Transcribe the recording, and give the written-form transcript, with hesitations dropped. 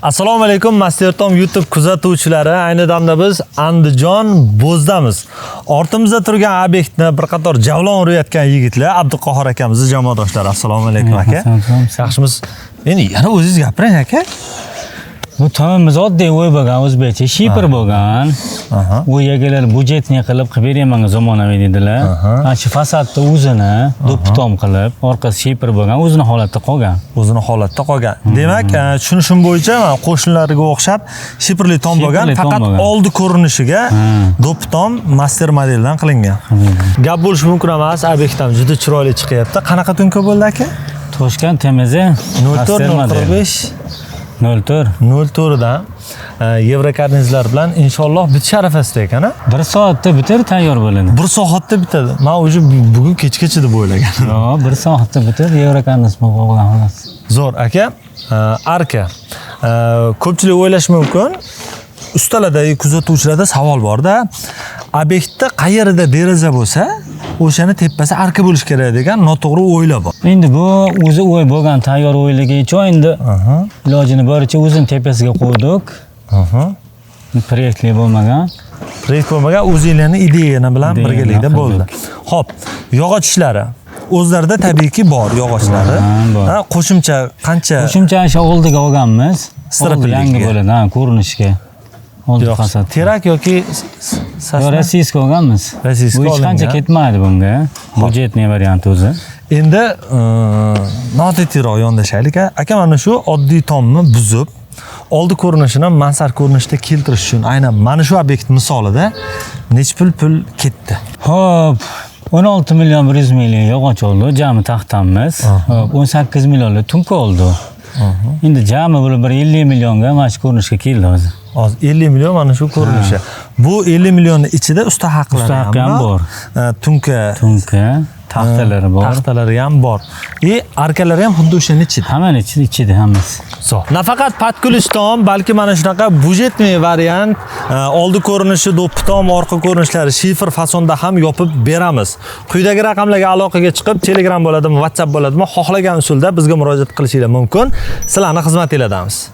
Assalomu alaykum, Mastertom YouTube kuzatuvchilari. Ayni damda biz Andijon Bo'zdamiz. Ortimizda turgan obyektni bir qator javlon urayotgan yigitlar Abduqahhor akamizni jamoadoshlari. Assalomu alaykum, aka. Yaxshimiz? Endi yana o'zingiz gapiring, aka. Bu tomimiz oddiy uy bo'lgan, o'zbekcha shifer bo'lgan. U yergalar бюджетный qilib qilib beraman, zamonaviy dedilar. Mana shu fasadni o'zini do'ppi tom qilib, orqasi shifer bo'lgan, o'zini holatda qolgan. O'zini holatda qolgan. Demak, tushunishim bo'yicha mana qo'shnilarga o'xshab shiferli tom bo'lgan, Shiferli tom faqat bo'lgan. Oldi ko'rinishiga do'ppi tom master modeldan qilingan. Gap bo'lishi mumkin emas, obyekt ham juda chiroyli chiqyapti. Qanaqa tunka bo'ldi, aka? Toshkent TMZ. 04 045 04. 04 dan yevrokarnizlar bilan inshaalloh bitish arafasida ekan, a? Bir soatda bitar, tayyor bo'ladi. Bir soatda bitadi. Men уже bugun kechgacha deb o'ylagan. Yo'q, bir soatda bitar, yevrokarniz bo'lgan xolos. Zo'r, aka. Arka. Ko'pchilik o'ylashi mumkin. Ustalarda, kuzatuvchilarda savol borda. Obyektda qayerida deraza bo'lsa, o'shani tepasi arka bo'lishi kerak degan noto'g'ri o'ylar bor. Endi bu o'zi o'y bo'lgan, tayyor o'yligi uchun endi ilojini boricha o'zini tepasiga qo'ydik. Proyektli bo'lmagan. Proyekt bo'lmagan, o'zinglarning ideyani bilan Ideyani birgalikda qildik. Bo'ldi. Xo'p, yog'och ishlari. O'zlarida tabiiyki bor yog'ochlari. Ha, bor. Ha, qo'shimcha qancha? Qo'shimcha shu oldiga olganmiz. Stropilligiga. Oldi yangi bo'ladi, ha, ko'rinishga. Oldi Yo'q, fasad. Terak yoki Yo'q, sasna? Rossiyskiy olganmiz. Rossiyskiy Bu hech qancha olingan. Ketmaydi bunga. Бюджетный variant o'zi. Endi noodatiyroq yondashaylik. A. Aka, mana shu oddiy tomni buzib, oldi ko'rinishini mansard ko'rinishda keltirish uchun aynan mana shu obyekt misolida necha pul ketdi? Xo'p, 16 million 100 minglik yog'och oldi, jami taxtamiz. Xo'p, 18 millionlik tunka oldi. Endi jami bo'lib bir 50 millionga mana shu ko'rinishga keldi hozir. Hozir 50 million mana shu ko'rinishi. Bu 50 millionni ichida usta haqlari Usta haqqi ham bor. Tunka, Tunka, taxtalari bor. Taxtalari ham bor. И arkalari ham xuddi o'shani ichida. Hammani ichida hammasi. Zo'r. Nafaqat под ключ tom, balki mana shunaqa бюджетный variant, oldi ko'rinishi do'ppi tom, orqa ko'rinishlari shifer fasonda ham yopib beramiz. Quyidagi raqamlarga aloqaga chiqib, Telegram bo'ladimi, WhatsApp bo'ladimi, xohlagan usulda bizga murojaat qilishinglar mumkin. Sizlarni xizmatinglardamiz.